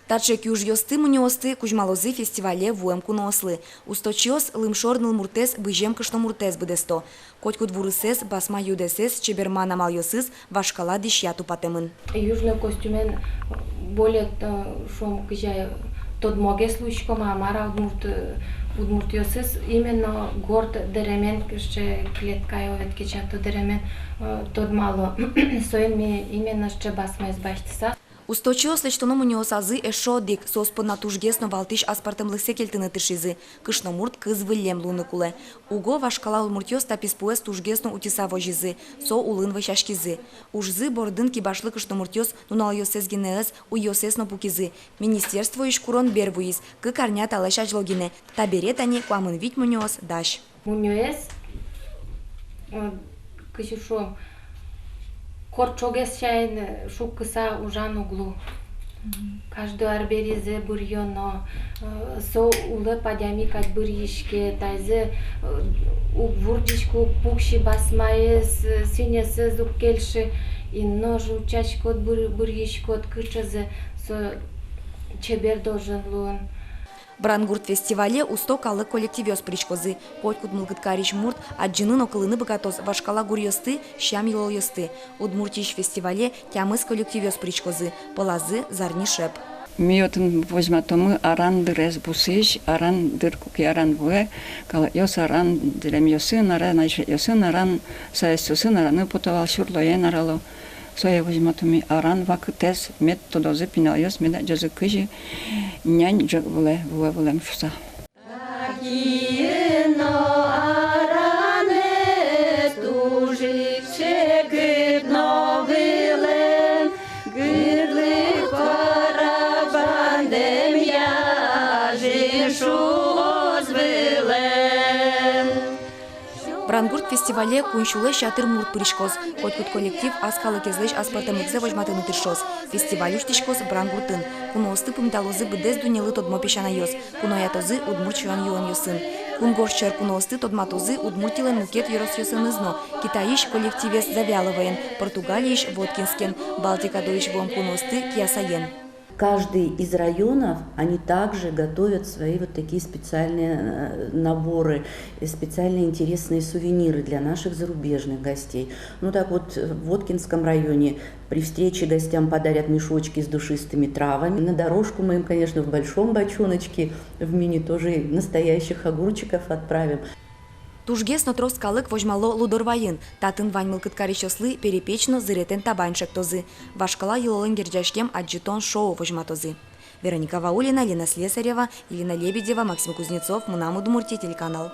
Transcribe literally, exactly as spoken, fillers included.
Таӵе киужъёсты, мунёосты кузьмалозы фестивале вуэм куноослы. Усточиос лымшор нылмуртэз, бызем кышномуртэз быдэсто. Котькуд вурысэз, басма юдэсэз, чеберман амалъёсыз вашкала дӥсья тупатэмын. Южной костюмен более, э, шуом, кызьы тодмогес луиськом-а, мар-а, удмурт, э, удмуртъёсыз именно горд дэремен, кызьы клеткаё ведь кечато дэремен, э, тодмало. Соин ми именно сыӵе басмаез басьтыса. Усточиос лэсьтоно мунёосазы эшшо одӥг, соос понна тужгес но валтӥсь аспӧртэмлыксэ кельтыны тыршизы. Кышномурт кыз выллем луыны кулэ. Уго вашкала удмуртъёс та писпуэз тужгес но утьыса возизы, со улын вӧсяськизы. Ужзы бордын кибашлы кышномуртъёс нуналъёссэс гинэ ӧз, уйёссэс но пукизы. Министерствоысь курон бер вуиз, кык арня талэсь азьло гинэ. Табере тани куамын вить мунёос дась. Мунёез, э, кызьы шуом, корт ӵогез сямен, э, шуккыса ужан уг лу. Мгм. Каждый арберизэ быръёно, э, со улэп адями кадь бырйиське, таизэ, э, уг вурӟиськы, уг пуксьы, басмаез, э, сӥньысэз уг кельшы, ин но ӝутӥськод, быр-, бырйиськод, кыӵезэ со чебер должен луыны. Брангурт фестивале усто калык коллективъёс пыриськозы. Котькуд мылкыд карись мурт адӟыны но кылыны быгатоз вашкала гуръёсты, сям-йылолъёсты. Удмуртиысь фестивале тямыс коллективъёс пыриськозы, пӧлазы «Зарни шеп». Ми отын возьматомы аран дырез бусыысь, аран дыр, куке аран вуэ, калыкъёс аран дэремъёсын, аран айшетъёсын, аран саесъёсын араны пото вал, сюрлоен арало. Сое возьматомы аран вакытэз, мед тодозы пиналъёс, мед адӟозы, кызьы нянь ӝӧк вылэ вуэ вылэм шуса. Киын но аранэз туж ик секыт но вылэм, гырлык куара бандэмъя ӝыны шуоз вылэм. Брангурт фестивале куинь сюлэсь ятыр мурт пыриськоз. Котькуд коллектив ас калыкезлэсь аспӧртэмлыксэ возьматыны тыршоз. Фестиваль усьтӥськоз Брангуртын. Куноосты пумиталозы быдэс дуннелы тодмо песянайёс. Куноятозы удмурт сиён-юонъёсын. Кунгож сьӧр куноосты тодматозы Удмуртилэн мукет ёросъёсыныз но: Китайысь коллективез Завьяловоен, Португалиысь Воткинскен, Балтика дорысь вуэм куноосты Киясаен. Каждый из районов, они также готовят свои вот такие специальные, э, наборы, э, специальные интересные сувениры для наших зарубежных гостей. Ну так вот, э, в Воткинском районе при встрече гостям подарят мешочки с душистыми травами. На дорожку мы им, конечно, в большом бочоночке, в мини тоже настоящих огурчиков отправим. Тужгес но трос калык возьмало Лудорвайын. Татын вань мылкыд карисьёслы перепеч но зыретэн табань чектозы. Вашкала йылолэн герӟаськем адӟытон-шоу возьматозы. Вероника Ваулина, Лена Слесарева, Елена Лебедева, Максим Кузнецов, «Мынам Удмуртие» телеканал.